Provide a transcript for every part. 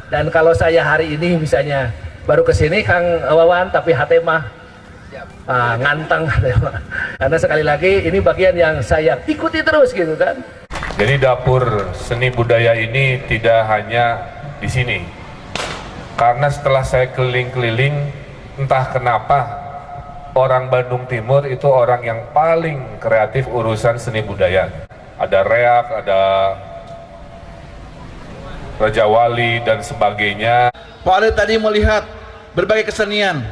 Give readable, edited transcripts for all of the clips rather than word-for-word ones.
Dan kalau saya hari ini misalnya baru kesini Kang Wawan, tapi hati mah ngantang hati mah. Karena sekali lagi ini bagian yang saya ikuti terus gitu kan. Jadi dapur seni budaya ini tidak hanya di sini. Karena setelah saya keliling-keliling, entah kenapa orang Bandung Timur itu orang yang paling kreatif urusan seni budaya. Ada reak, ada Raja Wali dan sebagainya. Pak Ali tadi melihat berbagai kesenian.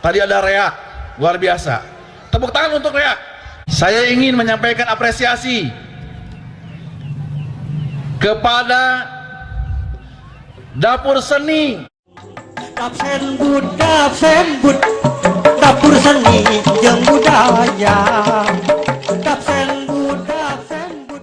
Tadi ada reak, luar biasa. Tepuk tangan untuk reak. Saya ingin menyampaikan apresiasi kepada dapur seni. Dapsembud, dapur seni jeung budaya. Dapsembud, dapsembud.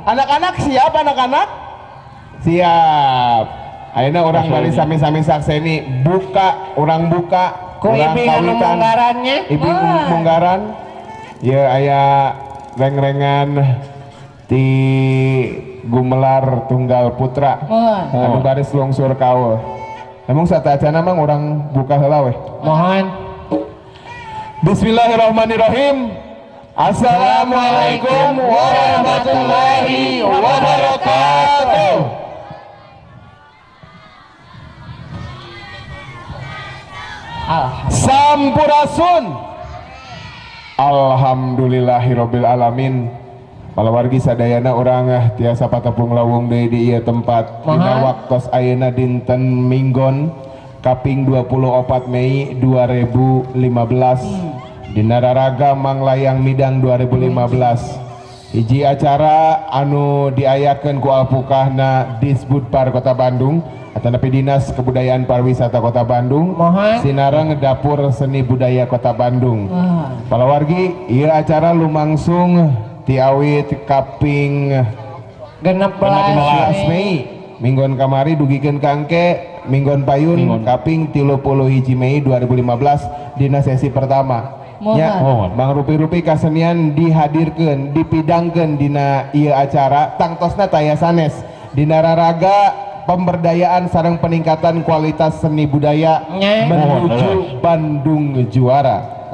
Anak-anak siap anak-anak? Siap. Ayeuna urang bari sami-sami sakseni buka, urang buka, Ku urang ibing anu kawitan. munggarannya. Ibing munggaran. Ya aya reng-rengan ti Gumelar Tunggal Putra. Anu baris lungsur kaul. Emang sateuacanna mang urang buka heula weh. Mohon. Bismillahirrahmanirrahim. Assalamualaikum warahmatullahi wabarakatuh. Sampurasun. Alhamdulillahirabbil alamin. Palawargi sadayana urang tiasa patepung lawung deui di ieu tempat dina waktos ayeuna dinten Minggon kaping 24 Mei 2015 dina raraga Manglayang Midang 2015. Hiji acara anu diayakeun ku alpukahna Disbudpar Kota Bandung atanapi Dinas Kebudayaan Pariwisata Kota Bandung sinareng Dapur Seni Budaya Kota Bandung. Palawargi ieu acara lumangsung ti awit kaping 16 Mei minggon kamari dugikeun ka engke minggon payun kaping 31 Mei 2015 dina sesi pertama. Ya, Bang rupi-rupi kasenian dihadirkeun, dipidangkeun dina ieu acara tangtosna taya sanes dina raraga pemberdayaan sareng peningkatan kualitas seni budaya menuju Bandung juara.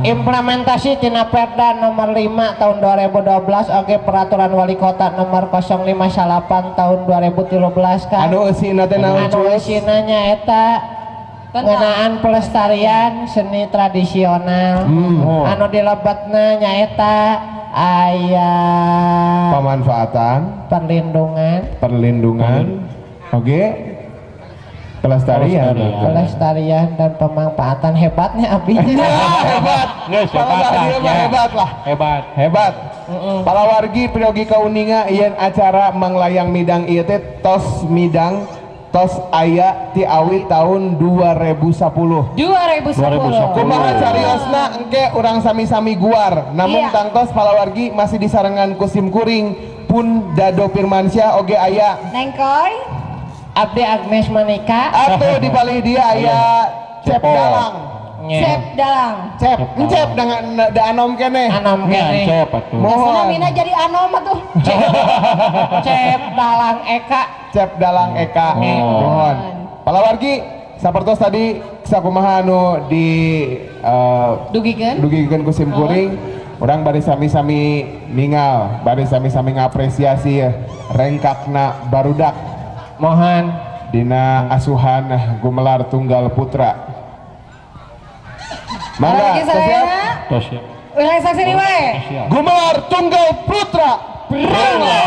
Implementasi tina Perda nomor 5 tahun 2012 oge peraturan wali kota nomor 058 tahun 2013 kan. Anu eusina teh naon? Anu eusina nya eta ngeunaan pelestarian seni tradisional. Anu dilebetna nyaeta aya pemanfaatan, perlindungan, oke, pelestarian, pelestarian dan pemanfaatan. Hebatnya abi. Hebat, hebat lah, hebat, hebat. Palawargi priyogi kauninga yen acara Manglayang Midang ieu teh tos midang Tos aya ti awit tahun 2010. 2010. Kumaha cariosna engke urang sami-sami guar. Namun tangtos palawargi masih disarengan ku sim kuring pun Dado Firmansyah oge aya Nengkoy. Abdi Agnes Monica. Atuh di palih dia aya Cep Dalang. Cep Dalang. Cep, encep dengan da anom keneh. Anom keneh. Cep atuh. Biasana Mohon. Mina jadi anom atuh. Cep Dalang Eka. Cep Dalang Eka. Mohon. Palawargi sapertos tadi sakumaha anu di Dugikeun. dugikeun ku sim kuring urang bari sami-sami ningal, bari sami-sami ngapresiasi ya rengkakna barudak Mohon. dina asuhan Gumelar Tunggal Putra. Mangga, Lagi sadayana. Tos ya. Ulang saksi ni wae. Gumelar Tunggal Putra. Bravo.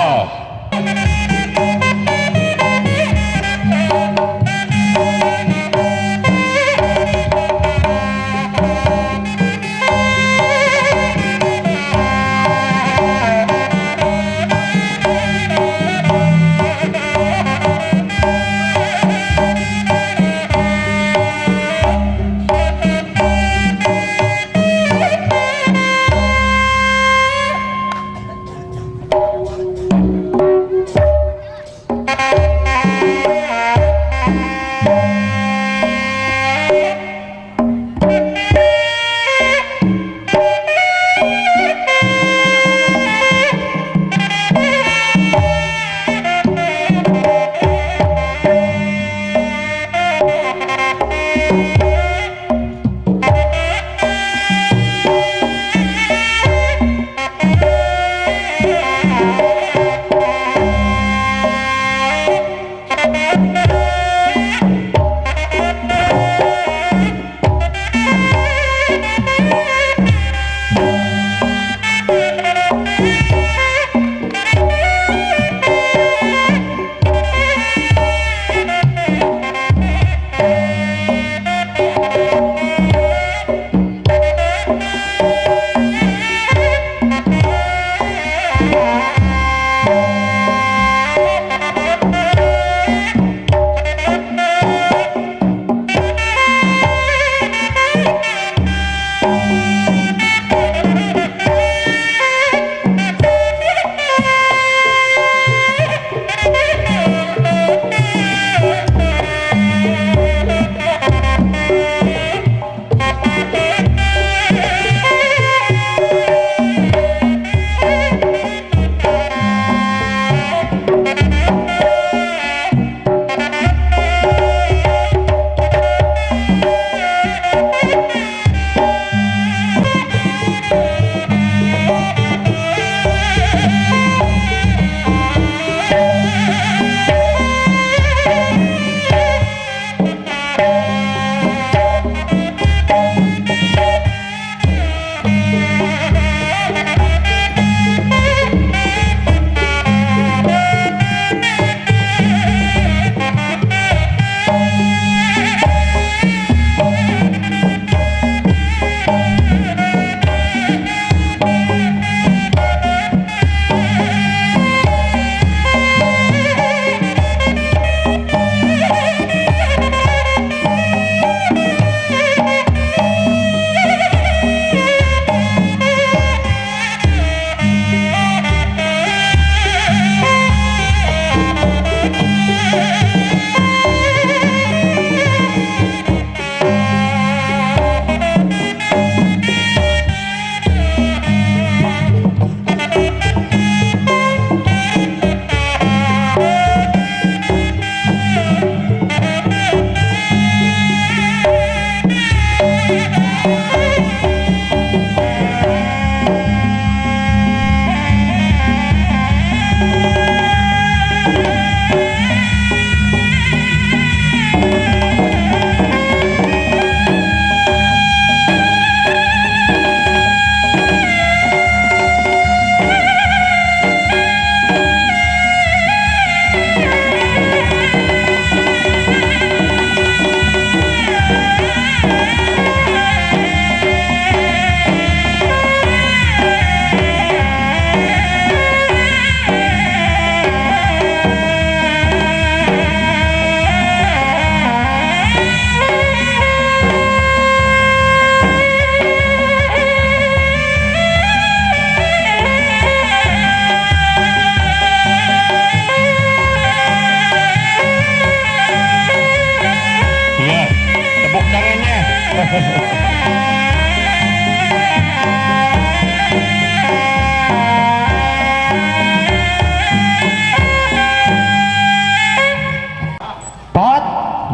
Pot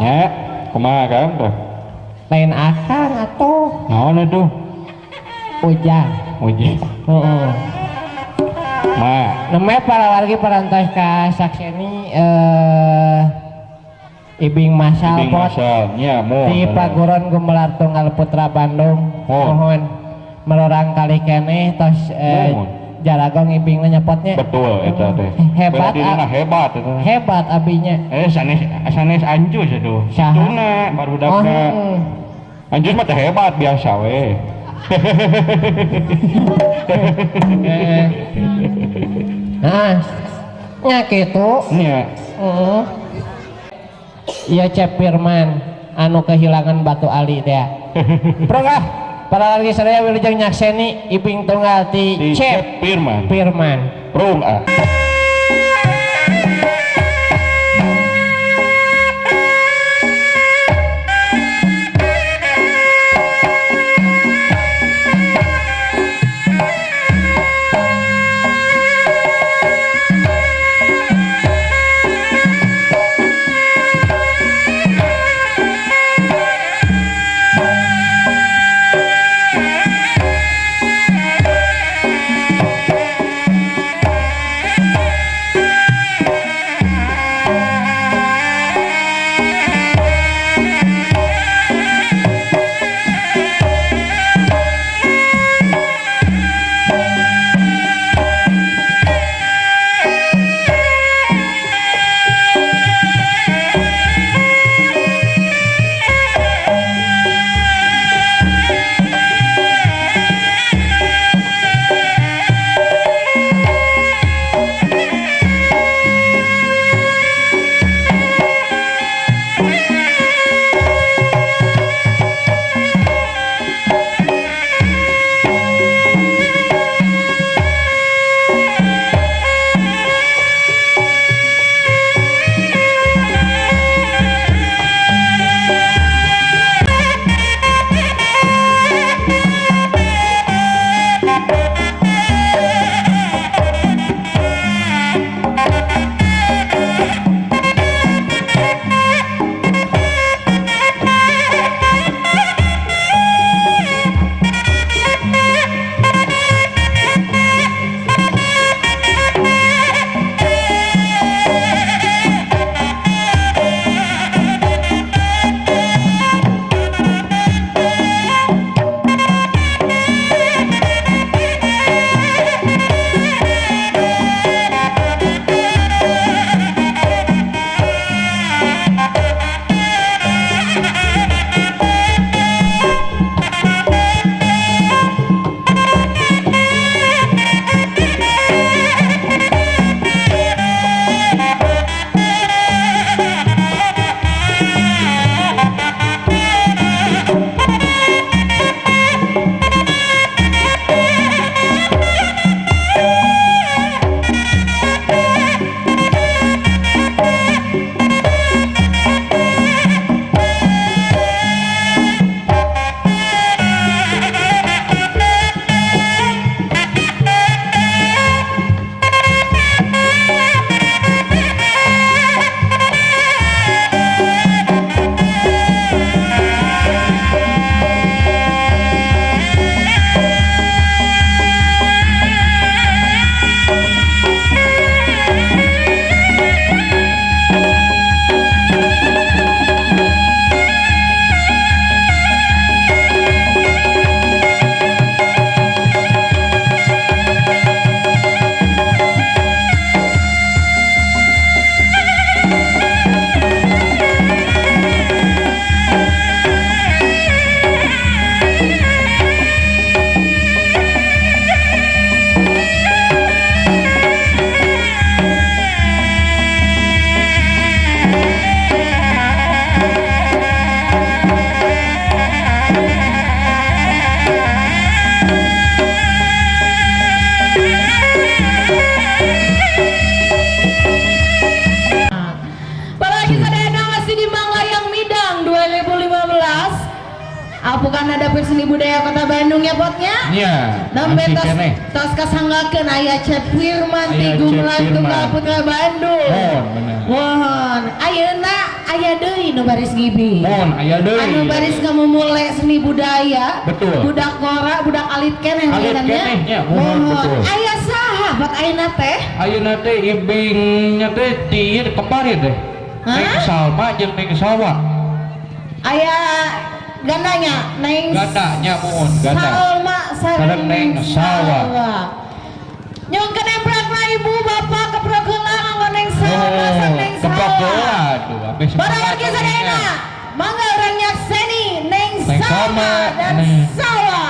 nya kumaha Kang teh? Lain akang atuh. Naon atuh? Ujang. Ujang. Heeh. Ma, namanya para wargi parantos ka sakseni ibing masal ibing pot masal nya mohon di Paguron Gumelar Tunggal Putra Bandung. Mohon melorang kali keneh tos jaragong ibingna nyepotnya. Betul eta teh. Hebat hebat eta. Hebat abinya. Sanes sanes Anjus atuh. Satuna barudakna. Anjus mah teh hebat biasa we. Nah, nya kitu. Nya. Heeh. Ieu Cep Firman anu kehilangan batu ali teh. Progah. Para wargi sadaya wilujeng nyakseni ibing tunggal ti Cep Firman. Firman. Prung ah. Apukan dapur seni budaya Kota Bandung ya potnya. Nya. Nembe tos kasanggakeun aya Cep Firman ti Gumelar Tunggal Putra Bandung. Mohon bener. Mohon. Ayeuna aya deui nu baris ngibi. Mohon aya deui. Anu baris ngamumule seni budaya. Betul. Budak ngora, budak alit keneh alit keneh nya. Mohon betul. Aya saha bat ayeuna teh? Ayeuna teh ibingnya teh ti ieu kepari teh. Neng Salma jeung Neng Salwa. Aya gandanya Neng gandanya mohon ganda. Salma sareng Neng Salwa. Nyungkeun emprakna ibu bapak keprok heula nganggo Neng Salma sareng Neng Keprok Salwa. heula atuh abis Para wargi sadayana, mangga urang nyakseni Neng Salma dan Salwa.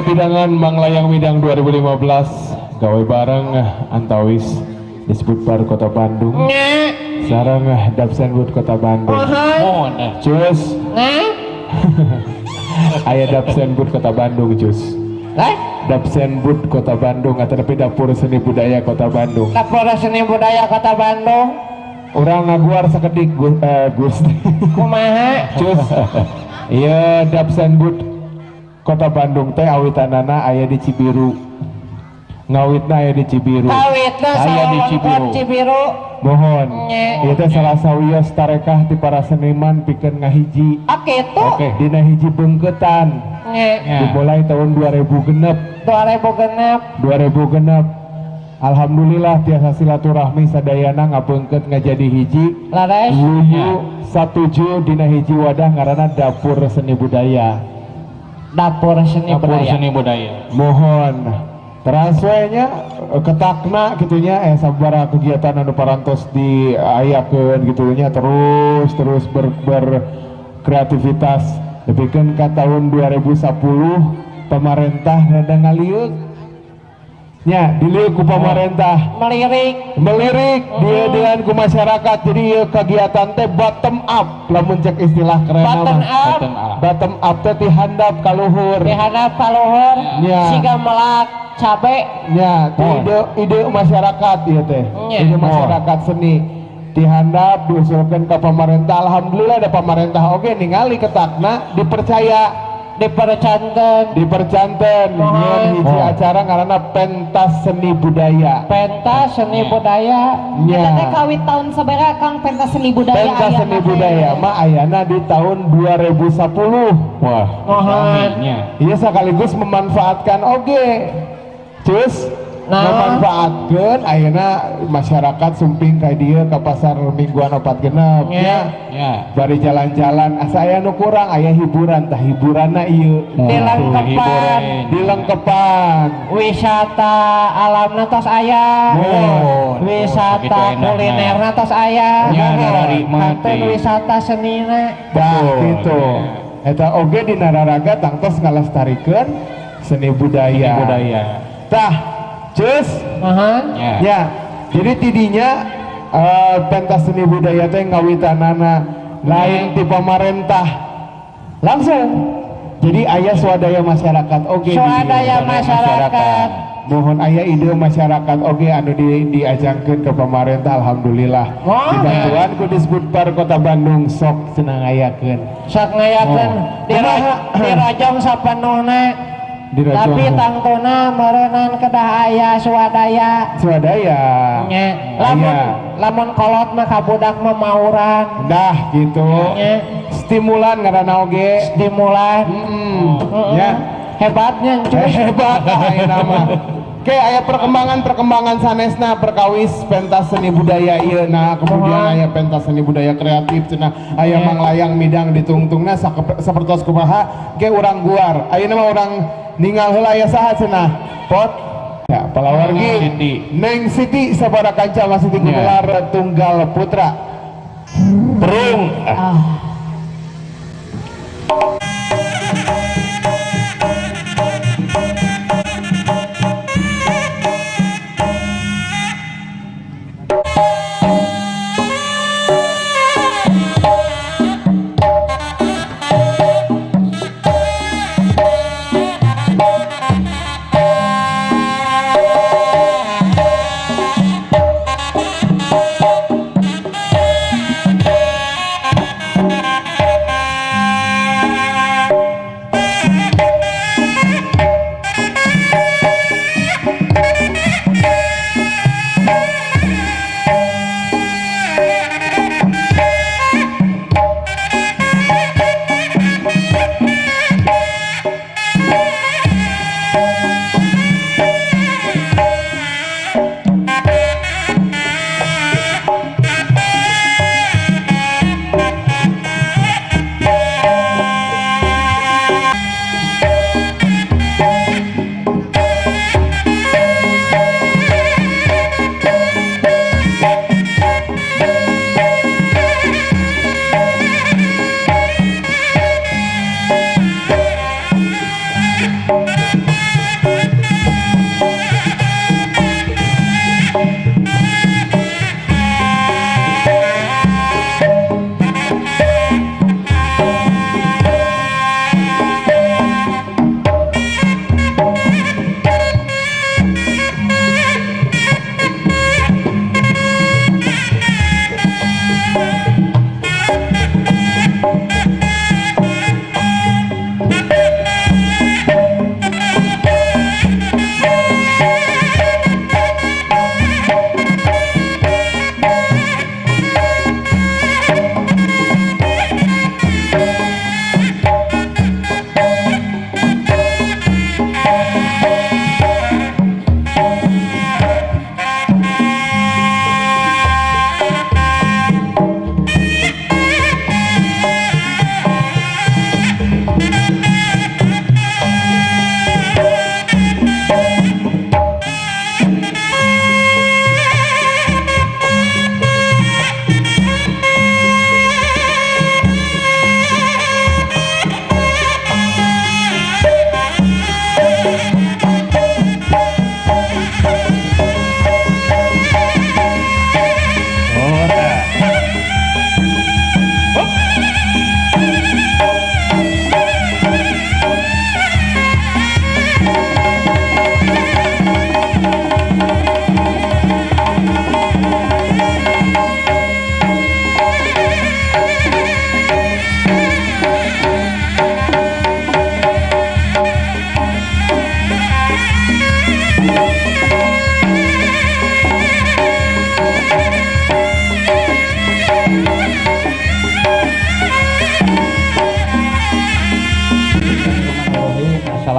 Bidangan Manglayang Midang 2015 gawe bareng antawis Disbudpar Kota Bandung sareng Dapsenbud Kota Bandung. Cus aya Dapsenbud Kota Bandung cus. Dapsenbud Kota Bandung atau tapi Dapur Seni Budaya Kota Bandung. Dapur Seni Budaya Kota Bandung. Urang ngaguar sakedik Gusti. Kumaha? Cus. Iya Dapsenbud Kota Bandung teh awitanana aya di Cibiru. Ngawitna aya di Cibiru. Kawitna Aya di sawewengkon Cibiru. Cibiru. Mohon. Nye. Ieu teh salah sawios tarekah ti para seniman pikeun ngahiji. Ah kitu. Oke. Dina hiji beungkeutan. Nye. Ya. Dimulai tahun 2000 genep. 2000 genep. 2000 genep. Alhamdulillah tiasa silaturahmi sadayana ngabeungkeut ngajadi hiji. Lares. Luyu satuju dina hiji wadah ngaranna Dapur Seni Budaya. Dapur Seni Dapur Budaya. Seni Budaya. Mohon transfernya ketakna gitunya sabaraha kegiatan anu parantos diayakeun gitunya terus terus berkreativitas depikeun ka tahun 2010 pemerintah rada ngaliuk nya diliuk ku pemerintah Melirik. melirik dia dengan ku masyarakat jadi ieu kegiatan teh bottom up lamun cek istilah keren Bottom mah. up. Bottom up. Bottom up teh ti handap ka luhur. Dihadap kaluhur. Nya. Siga melak cabe. Ya, ti Oh. ide ide masyarakat ieu teh. Nya. Ide masyarakat seni dihandap diusulkan ke pemerintah. Alhamdulillah ada pemerintah oge ningali ketakna dipercaya Dipercanten. dipercanten Mohon. nyeun hiji Oh. acara ngaranna Pentas Seni Budaya. Pentas seni budaya. Nya. Eta teh kawit tahun sabaraha Kang pentas seni budaya Pentas ayana Seni teh? Budaya mah ayana di tahun 2010. Wah, Mohon. nya. Iya sekaligus memanfaatkan oge. Cus Nah. memanfaatkan ayeuna masyarakat sumping ka dieu ka pasar mingguan opat genep Nya. nya. Ya. Bari jalan-jalan asa aya nu kurang aya hiburan tah hiburanna ieu. Dilengkepan. Hiburan. Dilengkepan. Wisata alamna tos aya. Mohon. Wisata Sakitu enakna. kulinerna tos aya. Nya, narari mah Kanten teh. wisata senina. Tah Betul. gitu. Eta oge dina raraga tangtos ngalestarikeun seni budaya. Seni budaya. Tah, cus. Mohon. Ya. Ya, jadi tidinya pentas seni budaya teh ngawitanana lain ti pemerintah langsung. Jadi aya swadaya masyarakat oge di dieu. Swadaya masyarakat. Mohon aya ide masyarakat oge anu diajangkeun ke pemerintah alhamdulillah. Wah. Dibantuan ku Disbudpar Kota Bandung sok cenah ngayakeun. Sok ngayakeun Kumaha? dirojong sapenuhna. Dirojong. Tapi tangtuna meureunan kedah aya swadaya. Swadaya. Nya, lamun Aya. lamun kolot mah ka budak mah mauran. Dah gitu. Nya. Stimulan ngaranna oge. Stimulan. Mm-mm. Ya. Hebatnya cuy. Hebat ayeuna mah. Oke, aya perkembangan-perkembangan sanesna perkawis pentas seni budaya ieu nah, kemudian Kumaha? aya pentas seni budaya kreatif cenah, aya Nya. manglayang midang ditungtungna sapertos kumaha ge urang guar. Ayeuna mah urang ningal heula aya saha cenah? Pot. Ya, palawargi Siti. Neng Siti sabara kanca masih di Nya. Gumelar Tunggal Putra. Perung. Ah.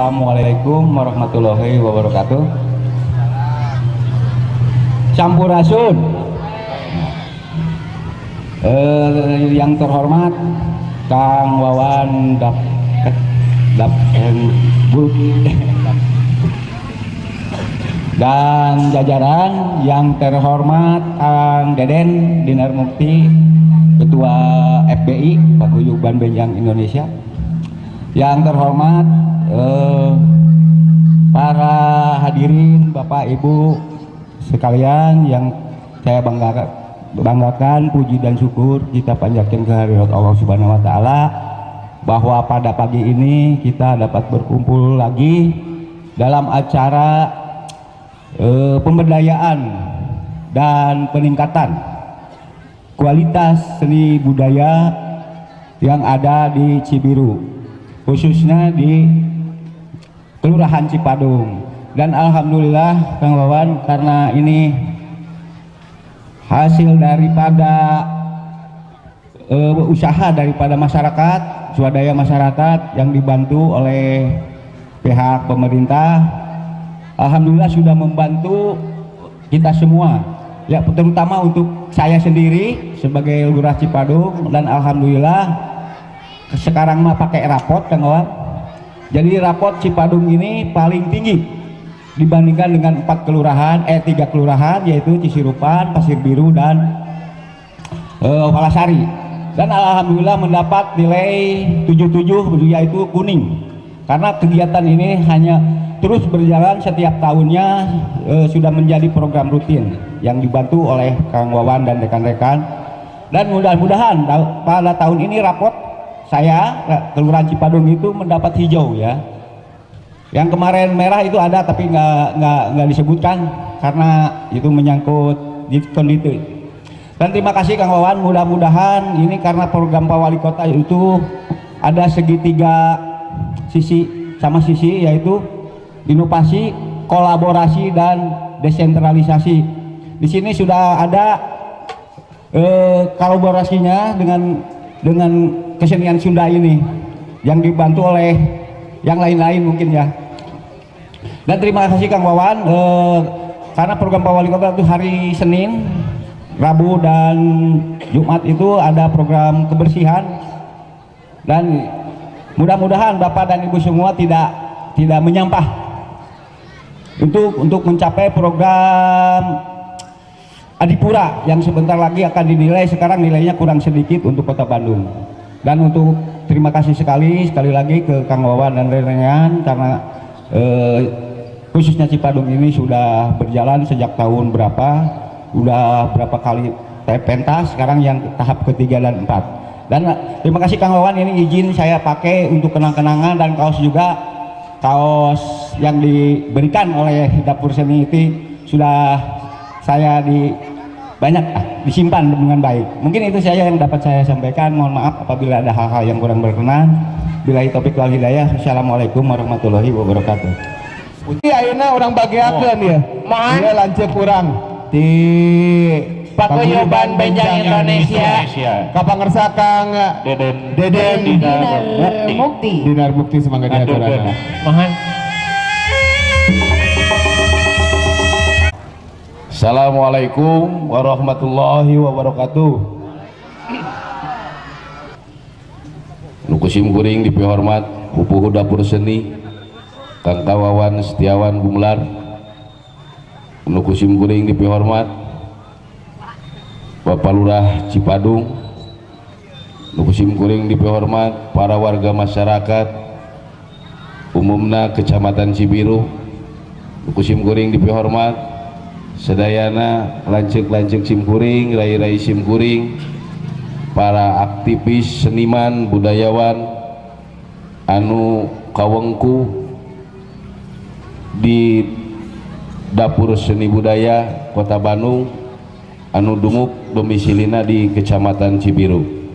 Assalamualaikum warahmatullahi wabarakatuh. Sampurasun. Yang terhormat Kang Wawan Dap Dap dan jajaran, yang terhormat Kang Deden Dinar Mukti, Ketua FBI Paguyuban Benjang Indonesia, yang terhormat para hadirin Bapak Ibu sekalian yang saya banggakan, puji dan syukur kita panjatkan kehadirat Allah Subhanahu wa taala bahwa pada pagi ini kita dapat berkumpul lagi dalam acara pemberdayaan dan peningkatan kualitas seni budaya yang ada di Cibiru, khususnya di Kelurahan Cipadung. Dan alhamdulillah Kang Wawan, karena ini hasil daripada usaha daripada masyarakat, swadaya masyarakat yang dibantu oleh pihak pemerintah, alhamdulillah sudah membantu kita semua ya, terutama untuk saya sendiri sebagai Lurah Cipadung. Dan alhamdulillah sekarang mah pakai rapot Kang Wawan. Jadi rapot Cipadung ini paling tinggi dibandingkan dengan 3 kelurahan, yaitu Cisirupan, Pasir Biru, dan Palasari. Dan alhamdulillah mendapat nilai 77, yaitu kuning, karena kegiatan ini hanya terus berjalan setiap tahunnya, sudah menjadi program rutin yang dibantu oleh Kang Wawan dan rekan-rekan. Dan mudah-mudahan pada tahun ini rapot saya Kelurahan Cipadung itu mendapat hijau ya. Yang kemarin merah itu ada tapi nggak disebutkan karena itu menyangkut kondisi. Dan terima kasih Kang Wawan, mudah-mudahan ini karena program Pak Wali Kota itu ada segitiga sisi sama sisi, yaitu inovasi, kolaborasi, dan desentralisasi. Di sini sudah ada kolaborasinya dengan kesenian Sunda ini yang dibantu oleh yang lain-lain mungkin ya. Dan terima kasih Kang Wawan, karena program Pak Wali Kota itu hari Senin, Rabu, dan Jumat itu ada program kebersihan. Dan mudah-mudahan Bapak dan Ibu semua tidak menyampah untuk mencapai program Adipura yang sebentar lagi akan dinilai. Sekarang nilainya kurang sedikit untuk Kota Bandung. Dan untuk terima kasih sekali lagi ke Kang Wawan dan rekan-rekan karena khususnya Cipadung ini sudah berjalan sejak tahun berapa, udah berapa kali pentas, sekarang yang tahap ketiga dan 4. Dan terima kasih Kang Wawan, ini izin saya pakai untuk kenang-kenangan, dan kaos juga, kaos yang diberikan oleh Dapur Seni itu sudah saya disimpan dengan baik. Mungkin itu saja yang dapat saya sampaikan. Mohon maaf apabila ada hal-hal yang kurang berkenan. Billahi taufik wal hidayah. Assalamualaikum warahmatullahi wabarakatuh. Ini ayeuna urang bageakeun ya. Ieu lanceuk urang di Paguyuban Benjang Indonesia. Kapangersa Kang Deden Dinar Mukti. Dinar Mukti semoga diaturana. Mohon. Assalamualaikum warahmatullahi wabarakatuh. Nu kusim kuring dipihormat pupuhu dapur seni Kang Kawawan Setiawan Gumelar. Nu kusim kuring dipihormat Bapak Lurah Cipadung. Nu kusim kuring dipihormat para warga masyarakat umumna Kecamatan Cibiru. Nu kusim kuring dipihormat sedayana lanceuk-lanceuk simkuring, rai-rai simkuring, para aktivis, seniman, budayawan anu kawengku di Dapur Seni Budaya Kota Bandung anu dumuk domisilina di Kecamatan Cibiru.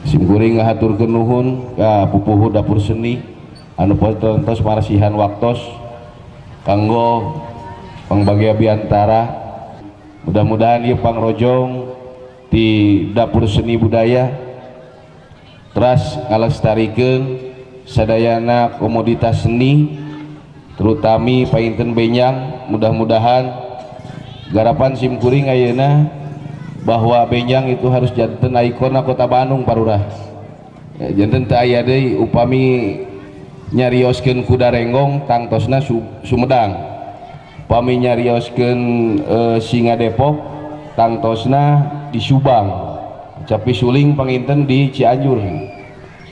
Simkuring ngahaturkeun nuhun ka pupuhu Dapur Seni anu tos marasihan waktos kanggo pangbagia biantara. Mudah-mudahan ieu pangrojong di Dapur Seni Budaya teras ngalestarikeun sadayana komoditas seni terutami painten benjang. Mudah-mudahan garapan simkuring ayeuna bahwa benjang itu harus janten ikona Kota Bandung Pak Lurah. Janten teu aya deui upami nyarioskeun kuda renggong tangtosna Sumedang, upami nyarioskeun singa Depok tangtosna di Subang, capi suling panginten di Cianjur,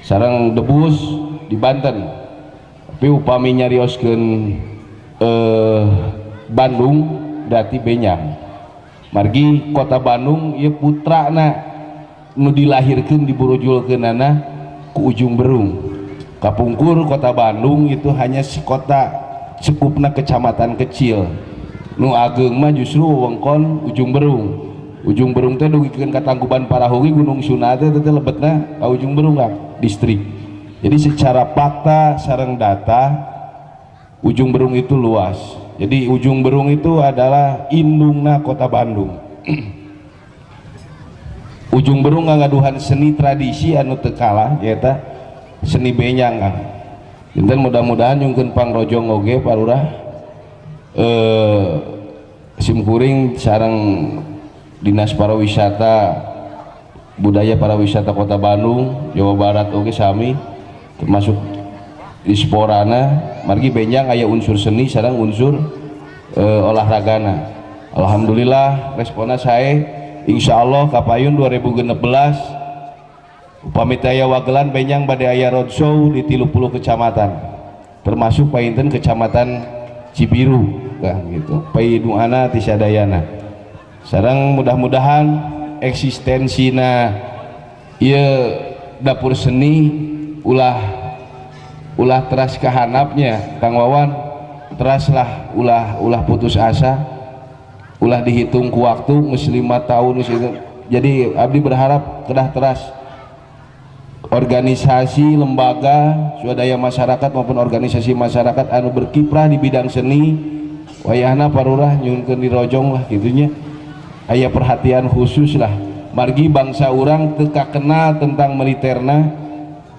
sareng debus di Banten. Tapi upami nyarioskeun Bandung berarti benjang. Margi Kota Bandung ieu putrana nu dilahirkeun diburujulkeunana ku Ujung Berung. Kapungkur Kota Bandung itu hanya kota cekupna kecamatan kecil. Nu ageung mah justru wewengkon Ujung Berung. Ujung Berung teh dugikeun ka Tangkuban Parahu ge Gunung Suna teh teh lebetna ka Ujung Berung kan distrik. Jadi secara fakta sareng data Ujung Berung itu luas. Jadi Ujung Berung itu adalah indungna Kota Bandung. Ujung Berung ngagaduhan seni tradisi anu teu kalah nyaeta seni benjang Kang. Janten mudah-mudahan nyungkeun pangrojong oge Pak Lurah, simkuring sareng Dinas Pariwisata Budaya Pariwisata Kota Bandung, Jawa Barat oge sami termasuk disporana margi benjang aya unsur seni sareng unsur olahragana. Alhamdulillah responna sae, insyaallah kapayun 2016 upami teu aya wagelan benjang bade aya roadshow di 30 kecamatan termasuk painten kecamatan Cibiru kan gitu. Paiduana ti sadayana. Sareng mudah-mudahan eksistensina ieu dapur seni ulah ulah teras kahanapnya Kang Wawan, teraslah ulah putus asa, ulah dihitung ku waktu geus 5 tahun geus itu. Jadi abdi berharap kedah teras organisasi lembaga swadaya masyarakat maupun organisasi masyarakat anu berkiprah di bidang seni wayahna parurah nyunkeun dirojong lah gitunya, aya perhatian khusus lah margi bangsa urang teu kakenal tentang militerna,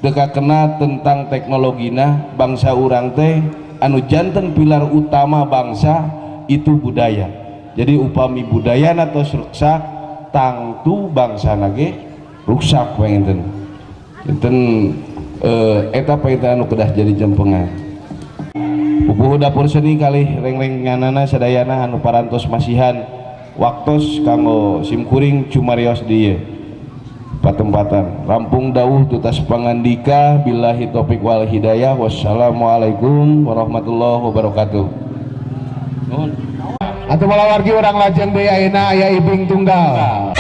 teu kakenal tentang teknologina. Bangsa urang teh anu janten pilar utama bangsa itu budaya. Jadi upami budayana tos ruksak tangtu bangsana ge ruksak panginten. Janten eta panginten anu kedah jadi jempengan. Pupuhu dapur seni kalih reng-renganana sadayana anu parantos masihan waktos kanggo simkuring cumarios dieu patempatan. Rampung dawuh tutas pangandika, billahi taufik wal hidayah, wassalamualaikum warahmatullahi wabarakatuh. Atuh malawargi urang lajeng deui ayeuna aya ibing tunggal.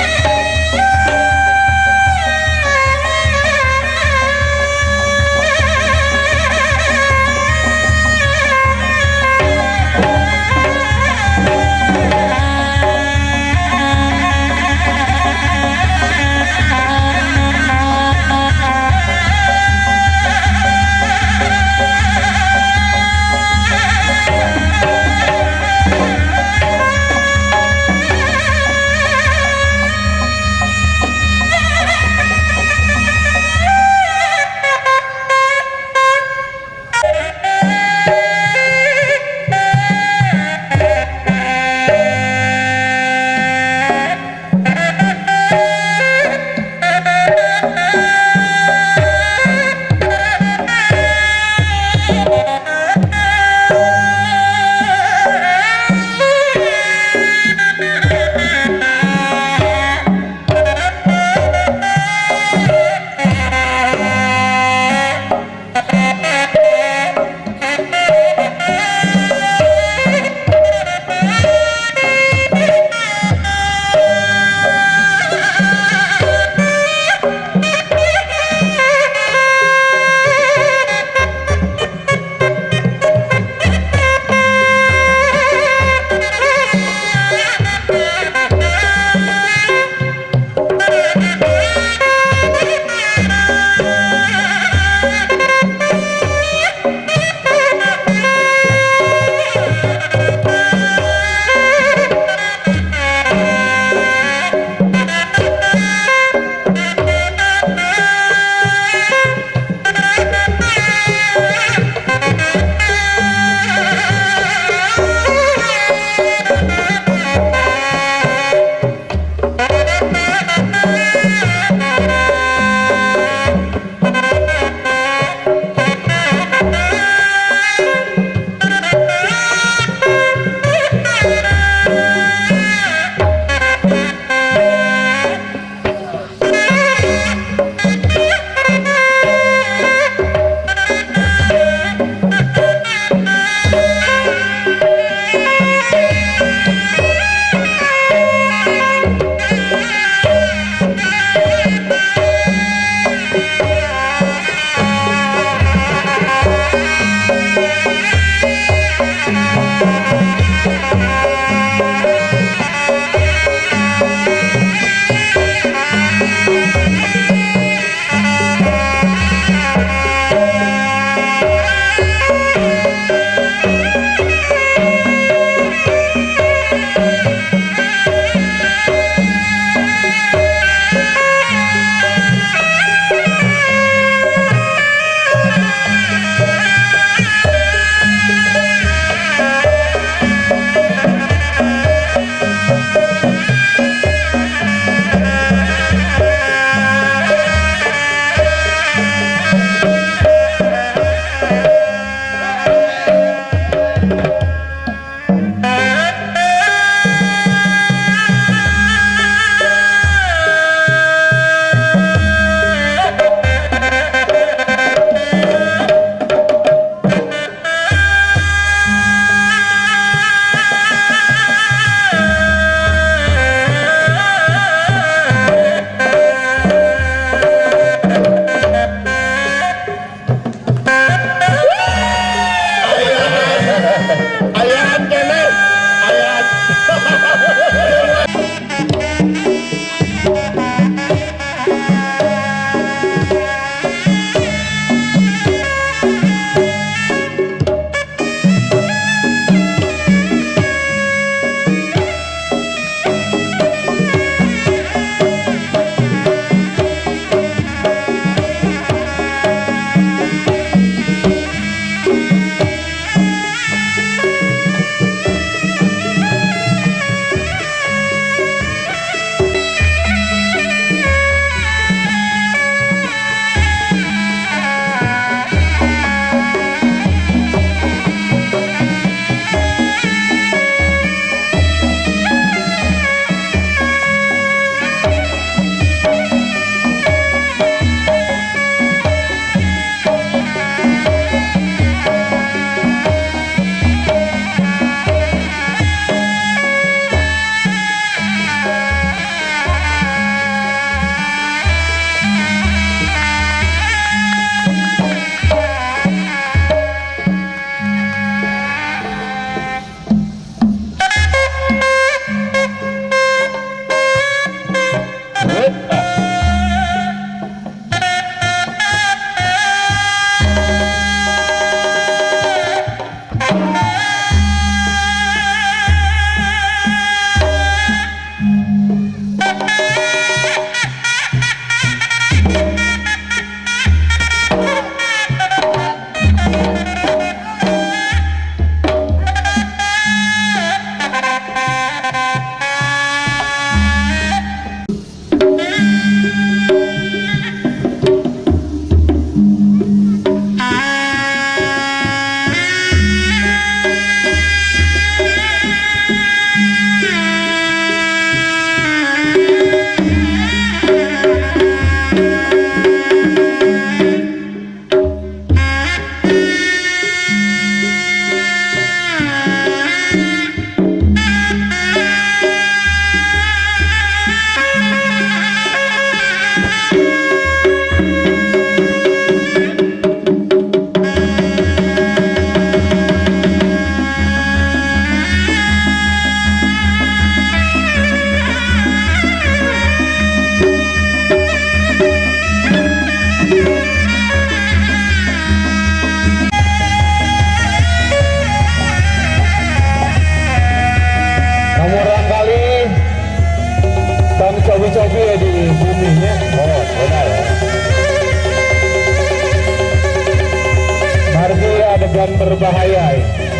Adegan berbahaya ini.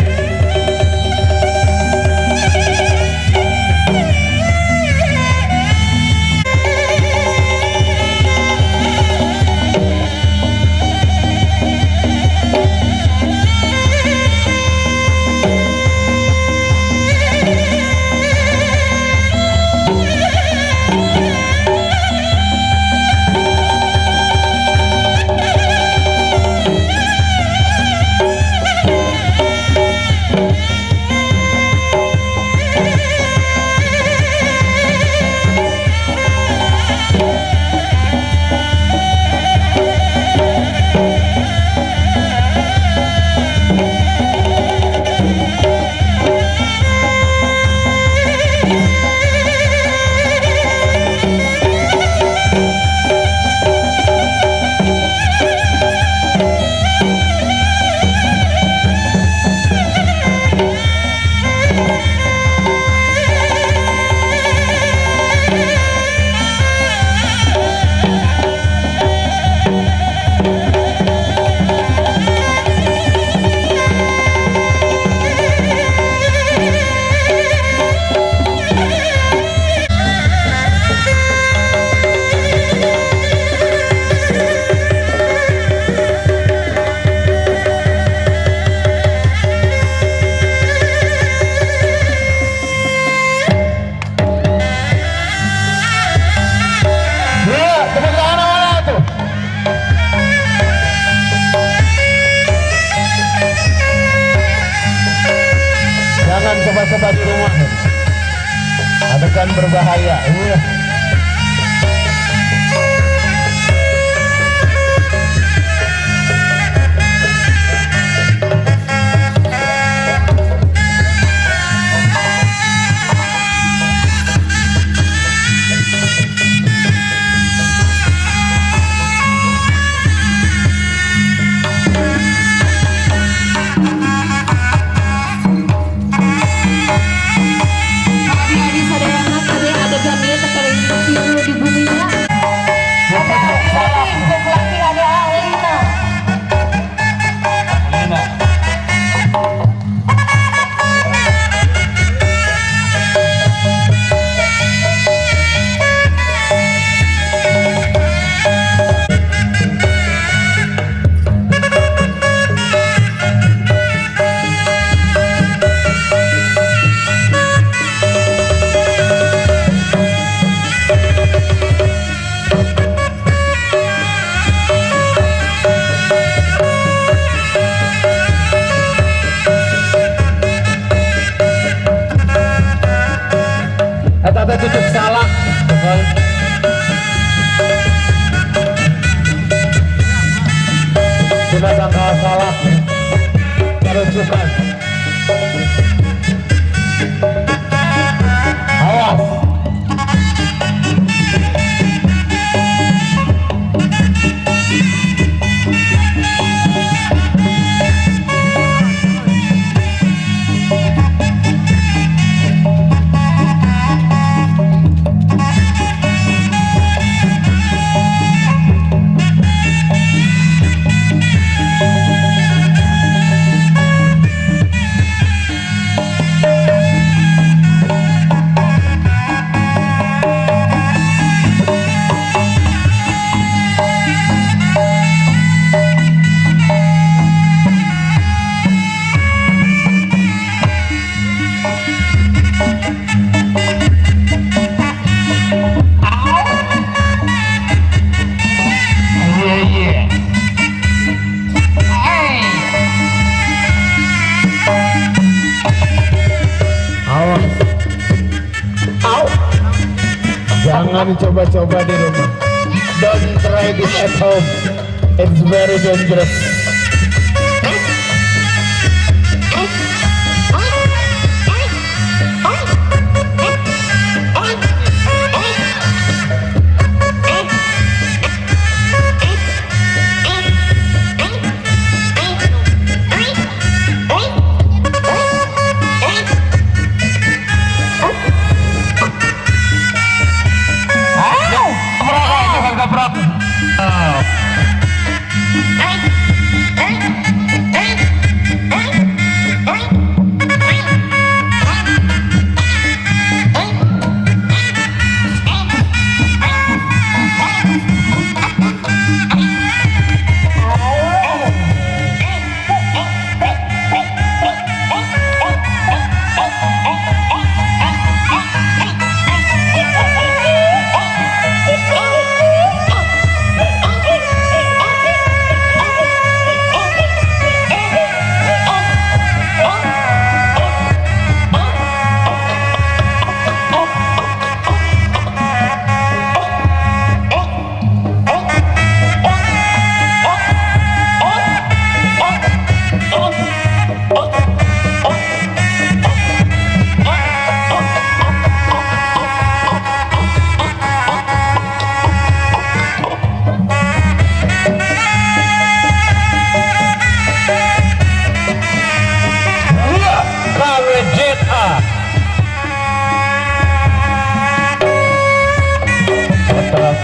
Jangan coba-coba di rumah, adegan berbahaya. Iya. Eta tutup salak. Cuma tangkal salak. Kerucukan. Awas. Jangan coba-coba di rumah. Don't try this at home. It's very dangerous. Keprok.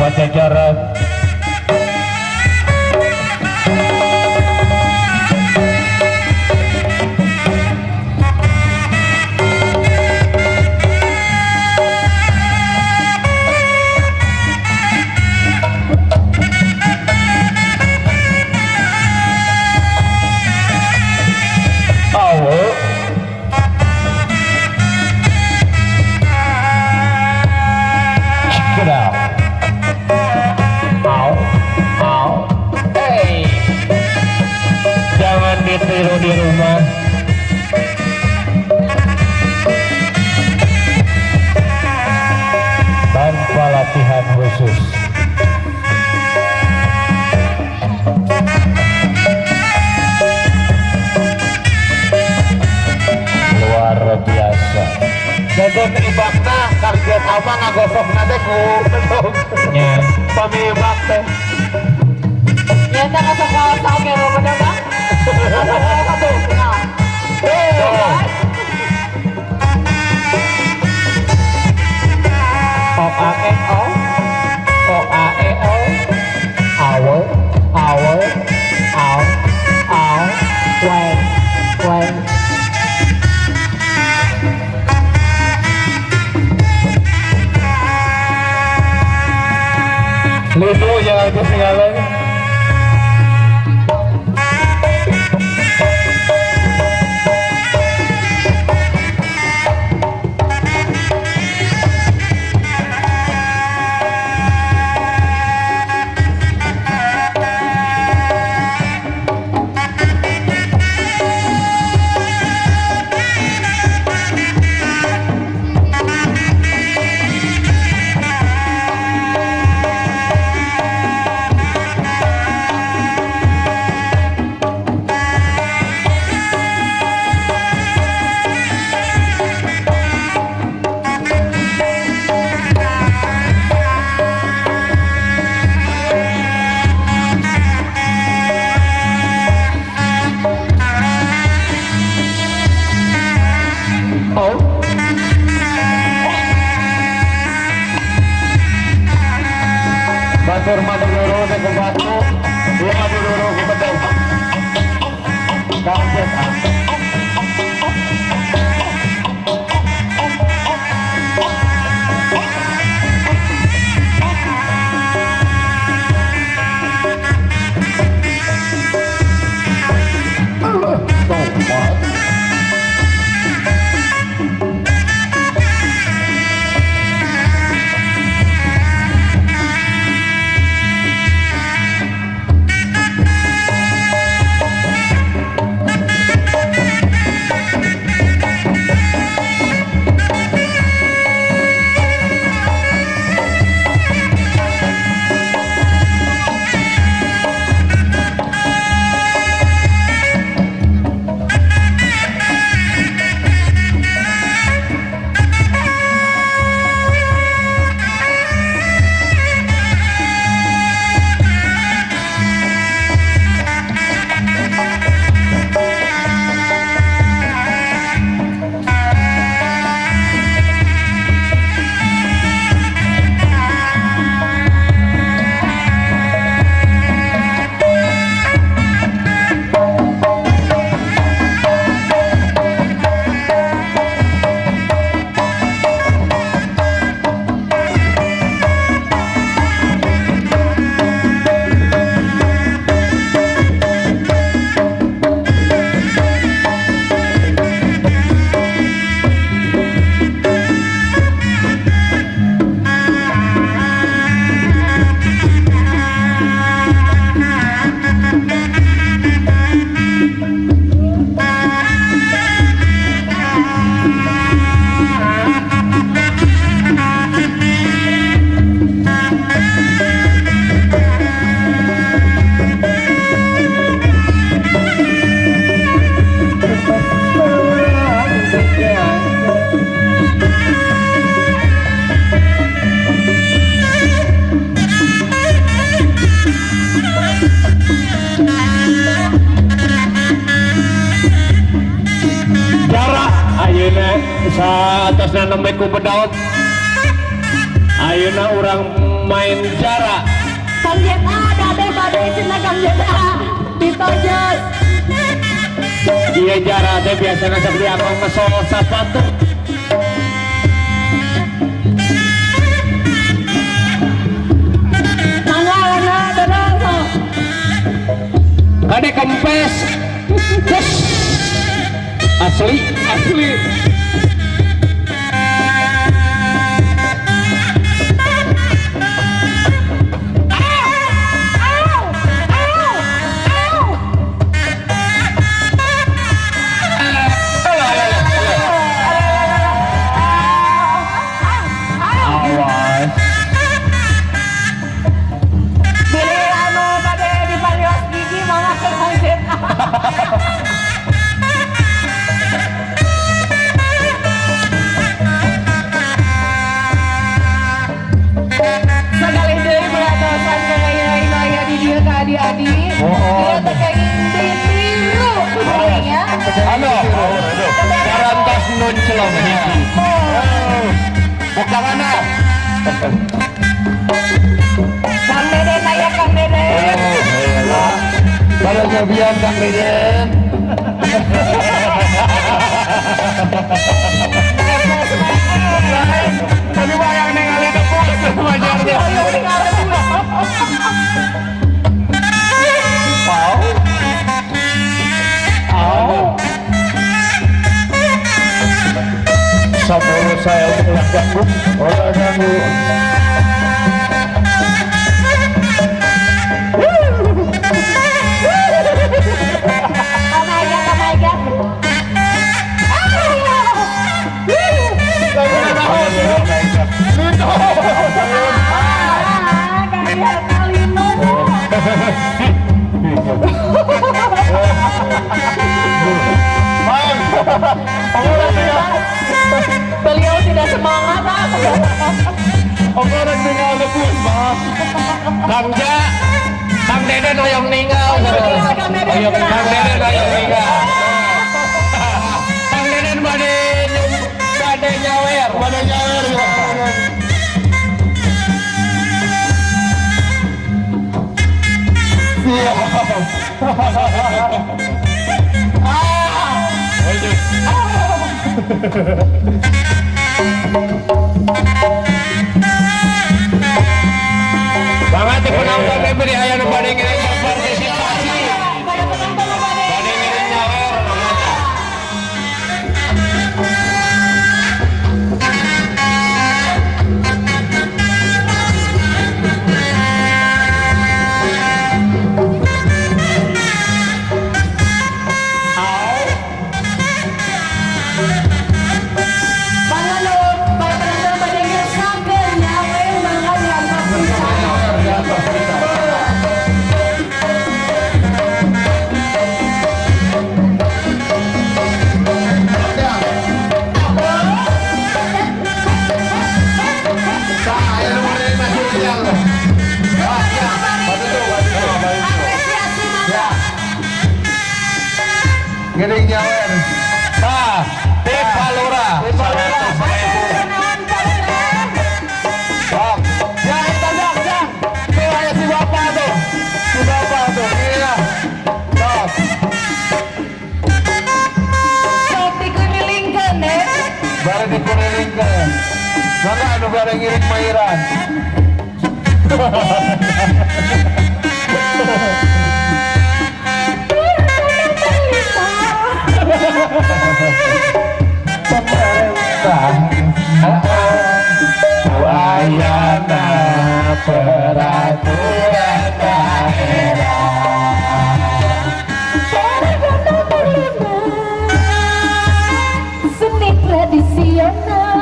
Pajajaran. Ditiru di rumah. Tanpa latihan khusus. Luar biasa. Jajan ibakna kaget apa ngagosokna teh ku bedog. Nya. Pami ibak teh. Nyata ngosok ngosok oge bedog Bang. O A E O, O A E O, awe, awe, aw, aw, we, we. Lucu jangan ketinggalan. Batur maduluru teh ku batu, ieu maduluru ku bedog. Kaget ah. Ayeuna saatosna nembe ku bedog. Ayeuna urang Pemain jarak. Kang Jeta dade bade cenah Kang Jeta. Ditojos. Iya jarak teh biasana sok dianggo ngesol sapatu. Mangga ana dodol sok. Kade kempes. Yes. Asli, asli. Awas. Bilih anu bade diparios gigi mangga ke Kang Jeta. Sagalih deui perhatosan ka rai-rai nu aya di dieu ka adi-adi. Ieu teh kenging ditiru ku kuring ya. Anu, parantos nuncelong hiji. Bukan anak. Kang Deden aya Kang Deden. Kalau nyobian Kang Deden. Tapi bayang ningali tepuk wajar deh. Pau. Au. Saburu saya untuk ulah ganggu. Ulah ganggu. Oh my god, oh my god. Beliau tidak semangat ah. Orang tinggal lebus, maaf. Kang Ja, Kang Deden hoyong ninggal. Kang Deden, Kang Deden hoyong ninggal. Kang Deden bade bade nyawer, Bade nyawer ya. Siap. Banget di penonton teh beri aya nu bade ngiring berpartisipasi. Pada penonton nu bade. Bade ngiring nyawer. Mangga nu para penonton bade ngersangkeun nyawer mangga diangkat pisan. Apresiasi mangga. Ngiring nyawer. Tah, Teh Palura. Kenalan Pak Deden. Bang, ya eta jang, jang. Tuh aya si bapak tuh. Si bapak tuh. Iya. Top. Sok dikurilingkeun deh. Bare dikurilingkeun. Mangga anu bare ngiring mairan. Pemerintah wayana peraturan daerah. Seni tradisional.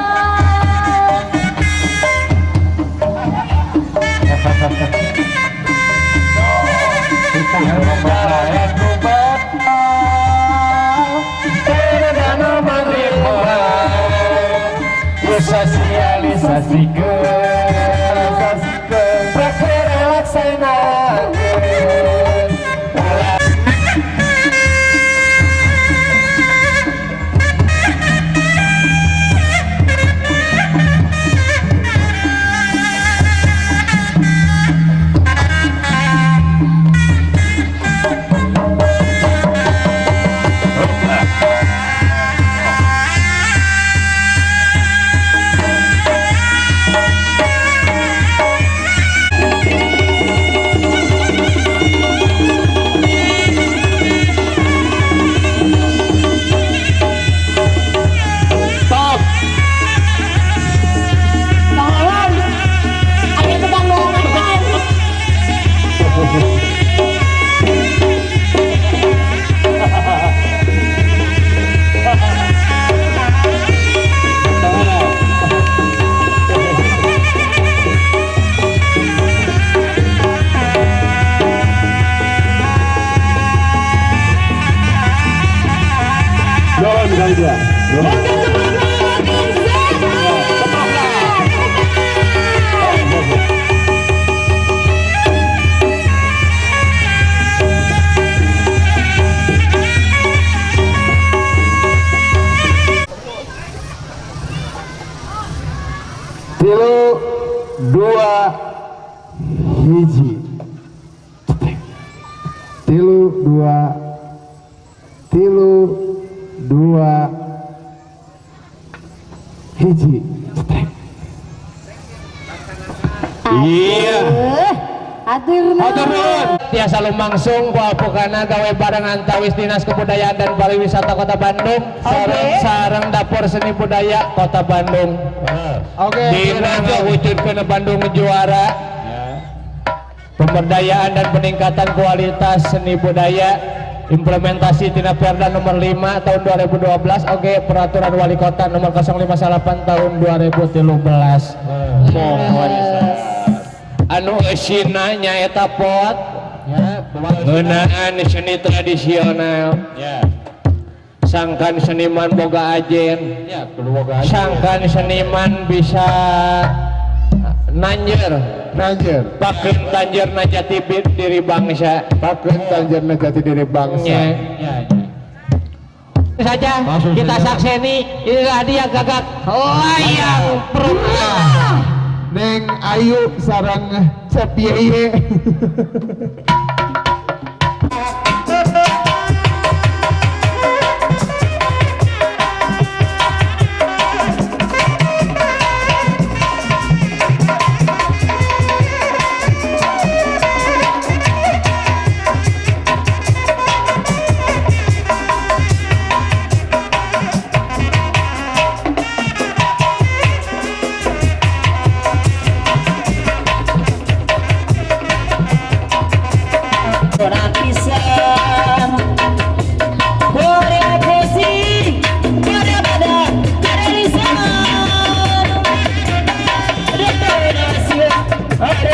Sosialisasikeun, praktek laksanakeun. Kali dua. Tilu, dua, hiji. Tilu, dua, tilu, dua, hiji. Iya. Atur nuhun. Tiasa lumangsung ku apukana gawe bareng antawis Dinas Kebudayaan dan Pariwisata Kota Bandung sareng sareng Dapur Seni Budaya Kota Bandung. Oke. Dina ngawujudkeun Bandung juara. Pemberdayaan dan peningkatan kualitas seni budaya, implementasi tina Perda nomor 5 tahun 2012, oke, peraturan wali kota nomor 058 tahun 2013. Mohon anu eusina nyaeta pot ngeunaan seni tradisional, sangkan seniman boga ajen, sangkan seniman bisa nanjer, nanjer, pakeun tanjerna jati diri bangsa, pakeun tanjerna jati diri bangsa. Saja kita sakseni, inilah dia gagak layang perutnya. Neng Ayu sarang Cep Yeye. Ayah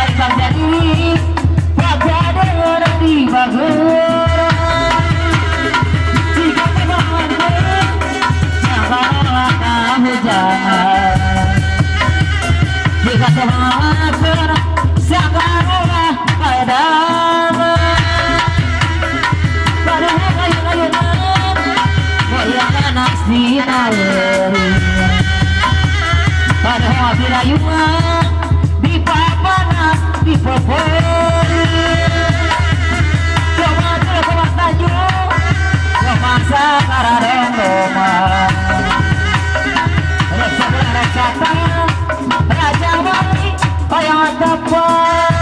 Lain bagja diri bagja dengan di bageran jika teman janganlah hujan jika teman sekarang padamu padahal dirayuan di papanas di popori coba coba tanjung masa karadong roma rasa rasa raja wali bayang tepat.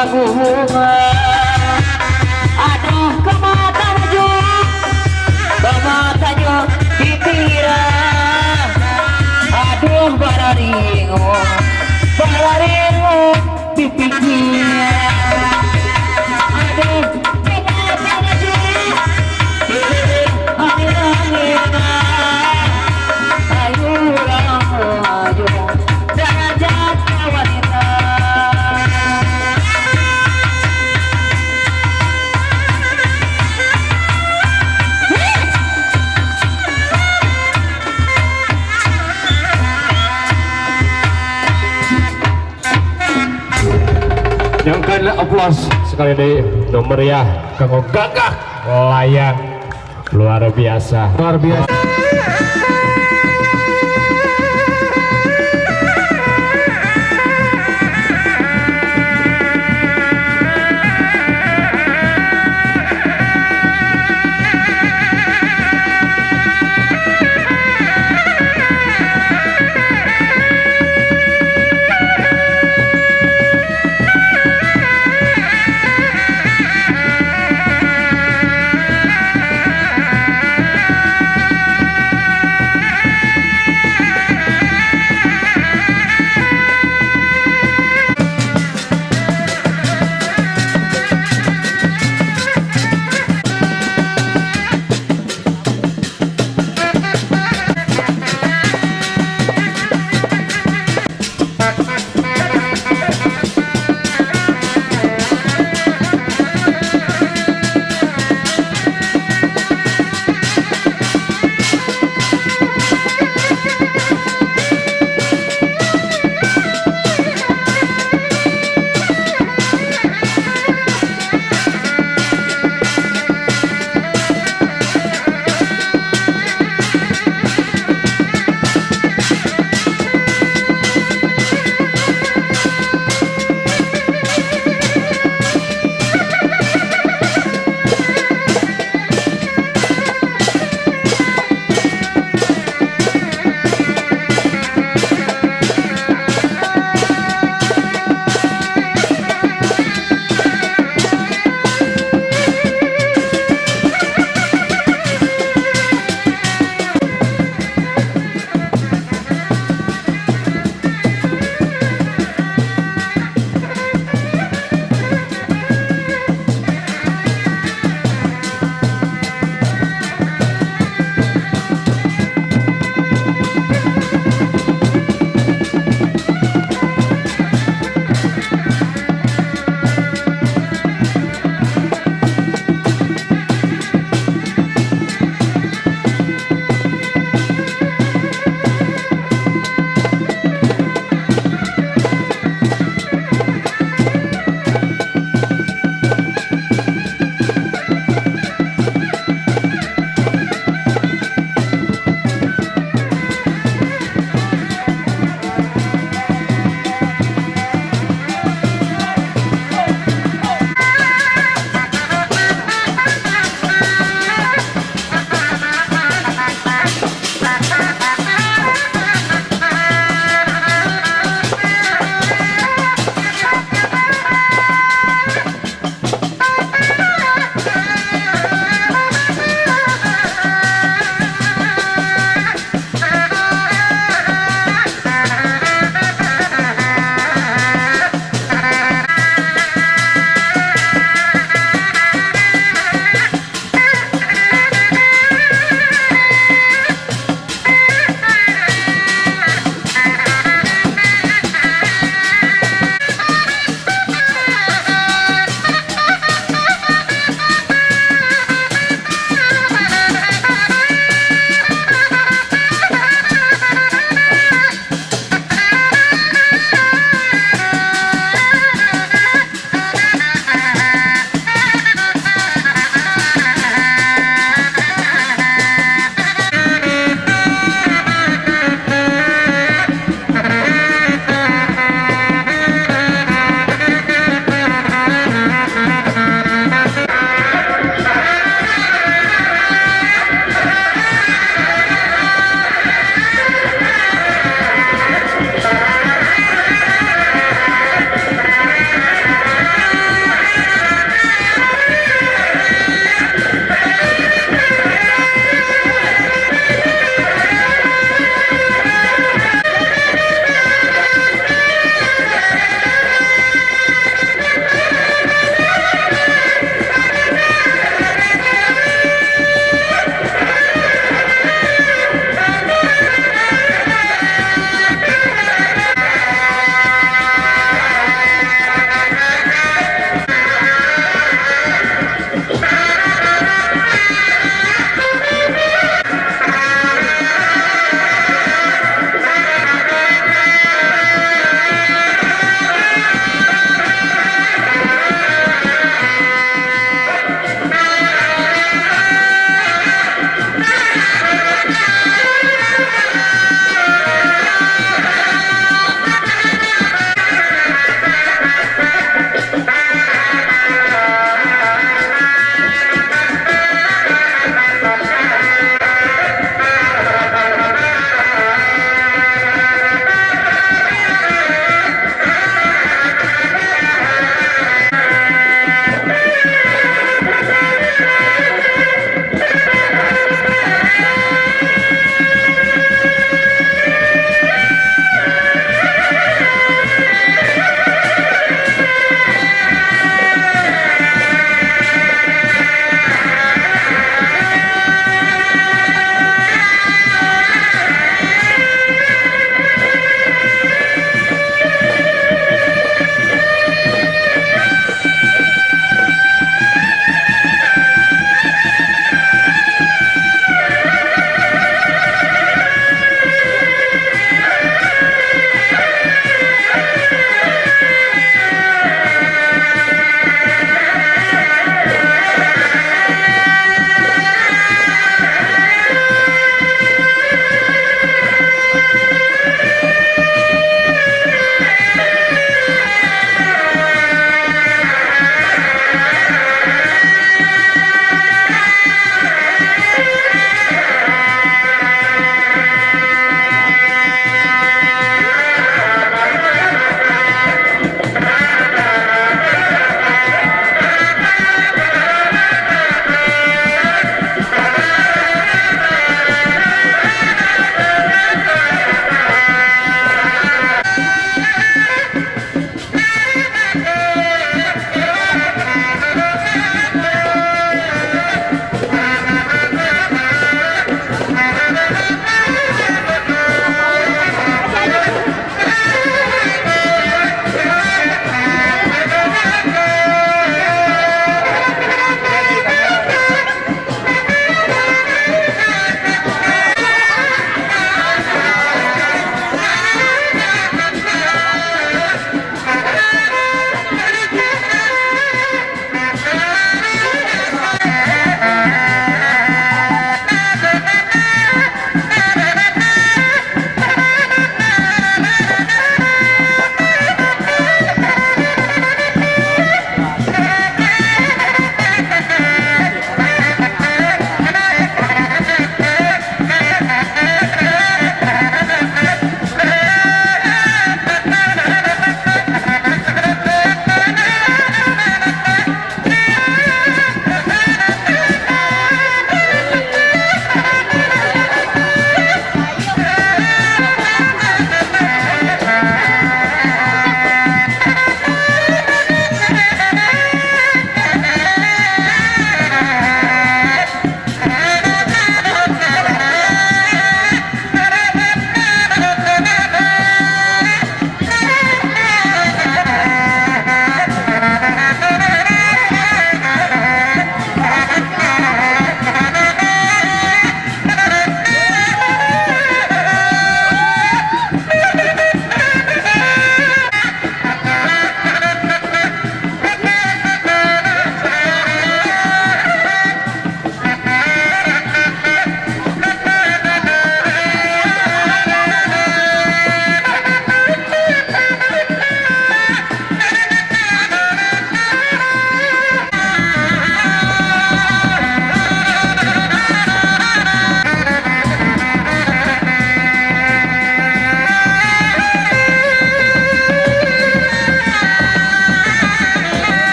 Kagungan aduh kemata maju kemata jo pikiran aduh bararingung bararingung pipikiran aduh kemata maju angin-anginan ayo maju derajat wanita. Nyangkan aplaus sekali dari nomor ya kanggo gagah layang luar biasa. Luar biasa.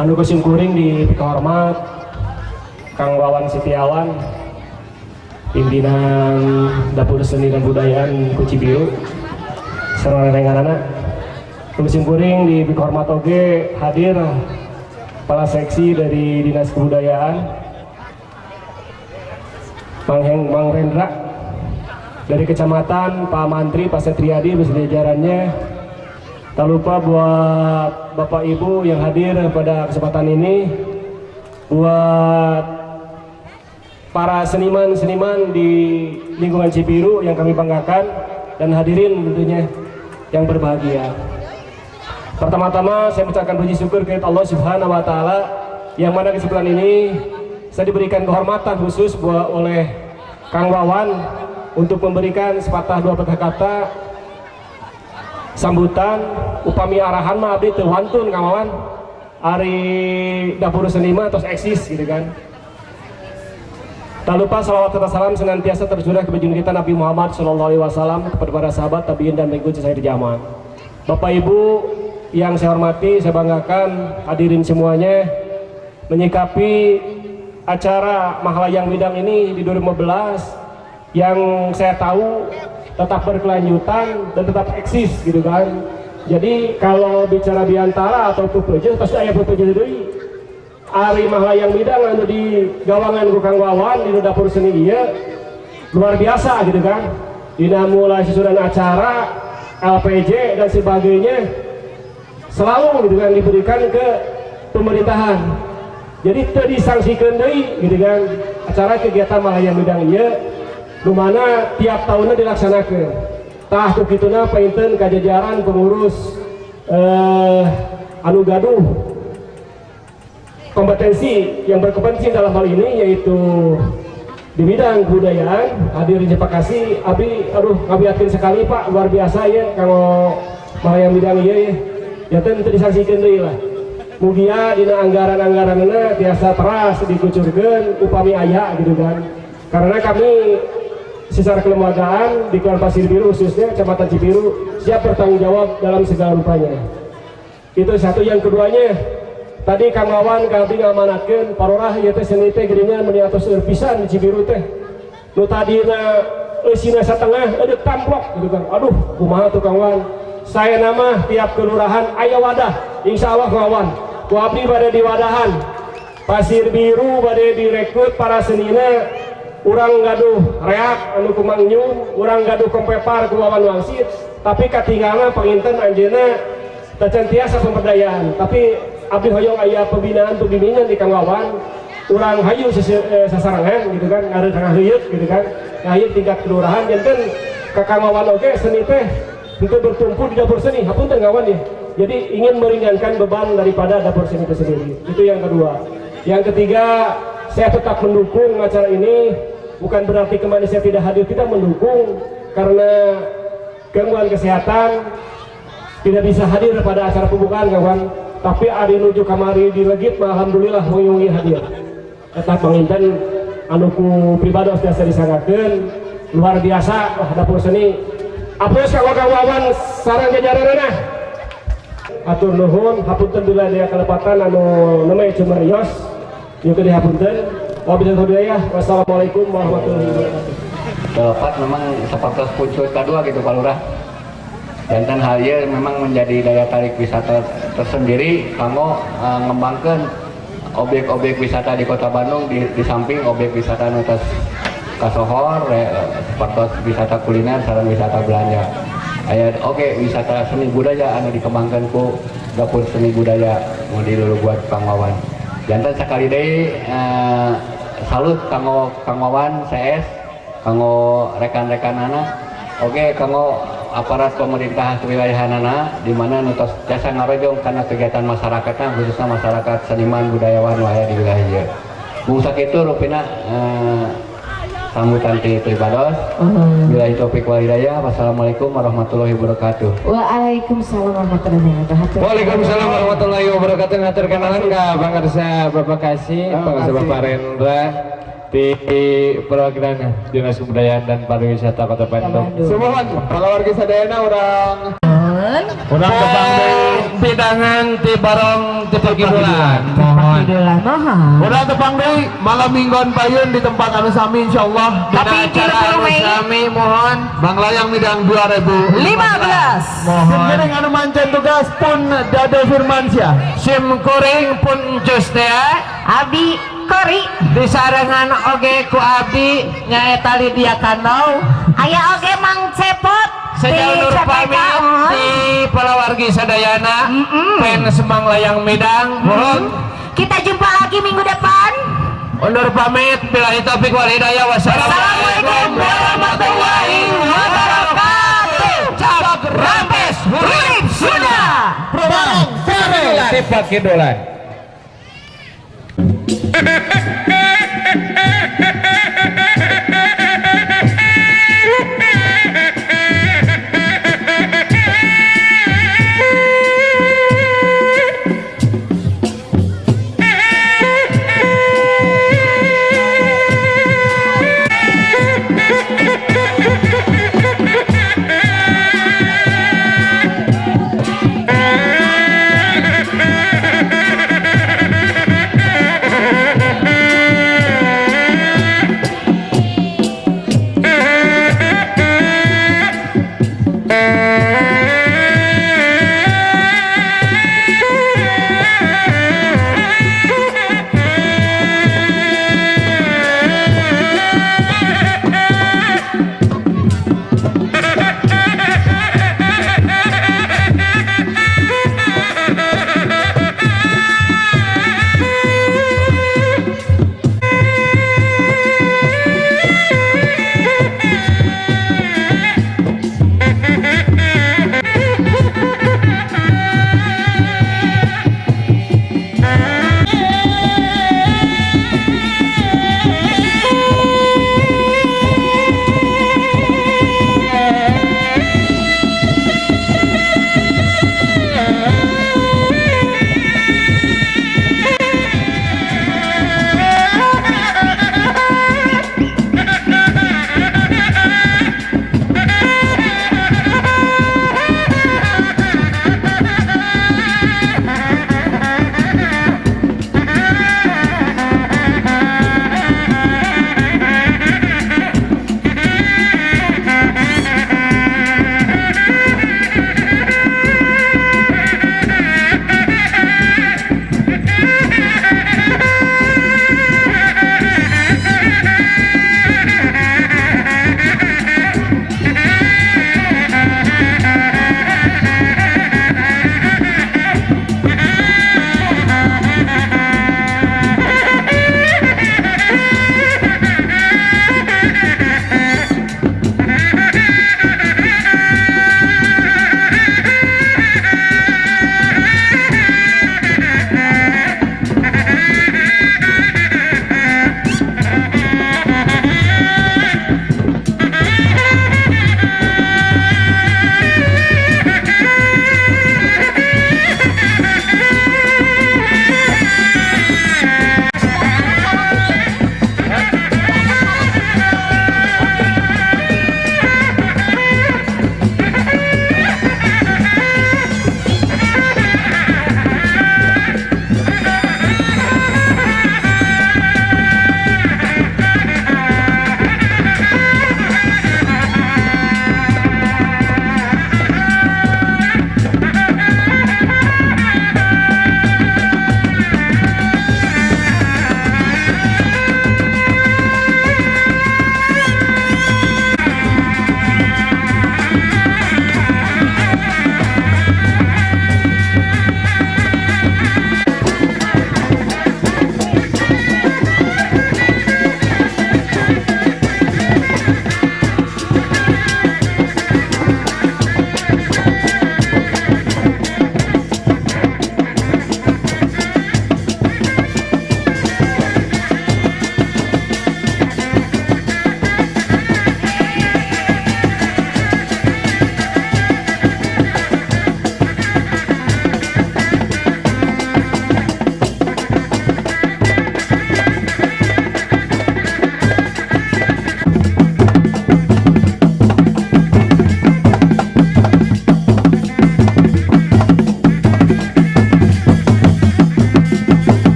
Anu ku simkuring dipikahormat Kang Wawan Setiawan, pimpinan Dapur Seni dan Budayaan ku Cibiru sareng rerencanganana. Ku simkuring dipikahormat oge hadir kepala seksi dari Dinas Kebudayaan, Mang Heng, Mang Rendra, dari kecamatan Pak Mantri, Pak Setriadi beserta jajarannya. Tak lupa buat Bapak Ibu yang hadir pada kesempatan ini, buat para seniman-seniman di lingkungan Cibiru yang kami banggakan, dan hadirin tentunya yang berbahagia. Pertama-tama saya mengucapkan puji syukur kepada Allah Subhanahu wa taala yang mana kesempatan ini saya diberikan kehormatan khusus buat oleh Kang Wawan untuk memberikan sepatah dua patah kata sambutan. Upami arahan mah abdi teu wantun, Kang Wawan, ari dapur seni mah tos eksis gitu kan. Tak lupa salawat serta salam senantiasa tercurah ke junjungan kita Nabi Muhammad Shallallahu Alaihi Wasallam, kepada para sahabat, tabiin, dan pengikut saya di zaman. Bapak Ibu yang saya hormati, saya banggakan, hadirin semuanya, menyikapi acara Mahlayang Midang ini di 2015 yang saya tahu tetap berkelanjutan dan tetap eksis gitu kan. Jadi kalau bicara biantara atau pepeje, pasti aya pepeje deui. Ari Mahlayang Midang anu di gawangan ku Kang Wawan di dapur seni ieu luar biasa gitu kan. Dina mulai susunan acara, LPJ dan sebagainya selalu gitu kan diberikan ke pemerintahan. Jadi teu disangsikeun deui gitu kan acara kegiatan Mahlayang Midang ieu nu mana tiap tahunnya dilaksanakan. Tah, ku kituna panginten kajajaran pengurus anu gaduh kompetensi, yang berkompetensi dalam hal ini yaitu di bidang kebudayaan hadir di Cepakasi. Abi aduh, ngabiatkeun sekali, Pak, luar biasa ya kalau Mahlayang Midang ieu ya, ya teu disangsikeun deui lah. Mugia dina anggaran-anggaranna tiasa teras dikucurkeun upami aya gitu kan, karena kami secara kelembagaan di Kelurahan Pasir Biru, khususnya Kecamatan Cibiru, siap bertanggung jawab dalam segala rupanya. Itu satu. Yang keduanya, tadi Kang Wawan kami ngamanatkeun parorah ieu teh seni teh geuningan meuni atos seueur pisan di Cibiru teh, nu tadina eusina satengah eudeuk tamplok gitu kan. Aduh, kumaha tuh, Kang Wan? Saya nama tiap kelurahan aya wadah, insya Allah Kang Wawan ku abdi bade diwadahan. Pasir Biru bade direkrut para senina. Urang gaduh reak anu ku Mang Nyum, urang gaduh kompepar ku Wawan Wangsit, tapi katinggalna panginten anjeunna tacan tiasa pemberdayaan. Tapi abdi hoyong aya pembinaan, pembimbingan di Kang Wawan. Urang hayu sasarengan gitu kan, ngaheuyeut gitu kan, ngaheuyeut tingkat kelurahan. Janten ka Kang Wawan oge seni teh untuk bertumpu di dapur seni, hapunten kawan ya. Jadi ingin meringankan beban daripada dapur seni itu sendiri. Itu yang kedua. Yang ketiga, saya tetap mendukung acara ini. Bukan berarti kemarin saya tidak hadir tidak mendukung, karena gangguan kesehatan tidak bisa hadir pada acara pembukaan, kawan. Tapi ari nuju kamari di legit, alhamdulillah wengi hadir. Tetap panginten anu ku pribados biasa disanggakeun luar biasa lah dapur seni. Aplaus kanggo Kang Wawan sareng jajaranna. Atur nuhun, hapunten bila aya kalepatan anu nembe cumarios. Ieu teh dihapunten. Wabillahi taufiq. Wassalamualaikum warahmatullahi wabarakatuh. Telepat memang seperti puncak kedua gitu, Pak Lurah. Dan hal ini memang menjadi daya tarik wisata tersendiri kanggo ngembangkan objek-objek wisata di Kota Bandung di samping objek wisata nu tos kasohor seperti wisata kuliner sareng wisata belanja. Aya oke wisata seni budaya anu dikembangkan ku dapur seni budaya mau dilulubuat Kang Wawan. Janten sekali deui salut kanggo Kang Wawan CS, kanggo rekan-rekanana, oke kanggo aparat pemerintah kewilayahanana di mana nu tos jasa ngarojong karena kegiatan masyarakatnya, khususnya masyarakat seniman budayawan nu aya di wilayah ieu. Mung sakitu rupina sambutan ti pribados. Billahi taufik wal hidayah. Wassalamualaikum warahmatullahi wabarakatuh. Waalaikumsalam warahmatullahi wabarakatuh. Waalaikumsalam warahmatullahi wabarakatuh. Ngatur kenalan ka pangarsa Bapak Kasih, pangarsa Bapak Rendra di perwakilan Dinas Kebudayaan dan Pariwisata Kota Bandung. Sumuhun, para warga sadayana urang Urang tepang deui. Pidangan ti barong ti Pakidulan. Mohon. Mohon. Udah tepang deui malam minggon payun di tempat anu sami insyaallah. Tapi Dina acara anu 30 Mei. sami mohon. Manglayang Midang 2015. Mohon. Sim anu mancen tugas pun Dado Firmansyah. Sim kuring pun encus teh. Abi Kori Disarengan oge ku abdi nyaeta Lydia Kandau. Aya oge Mang Cepot Sejauh di nur CPK pamit mohon. di palawargi sadayana fans Manglayang Midang mohon. Kita jumpa lagi minggu depan. Undur pamit billahi taufik wal hidayah. Wassalamualaikum warahmatullahi wabarakatuh. Cap rampes hurip sudah. Ti Pakidulan.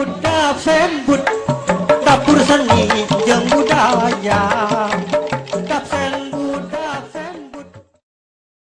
Dapsembud, dapur seni jeung budaya.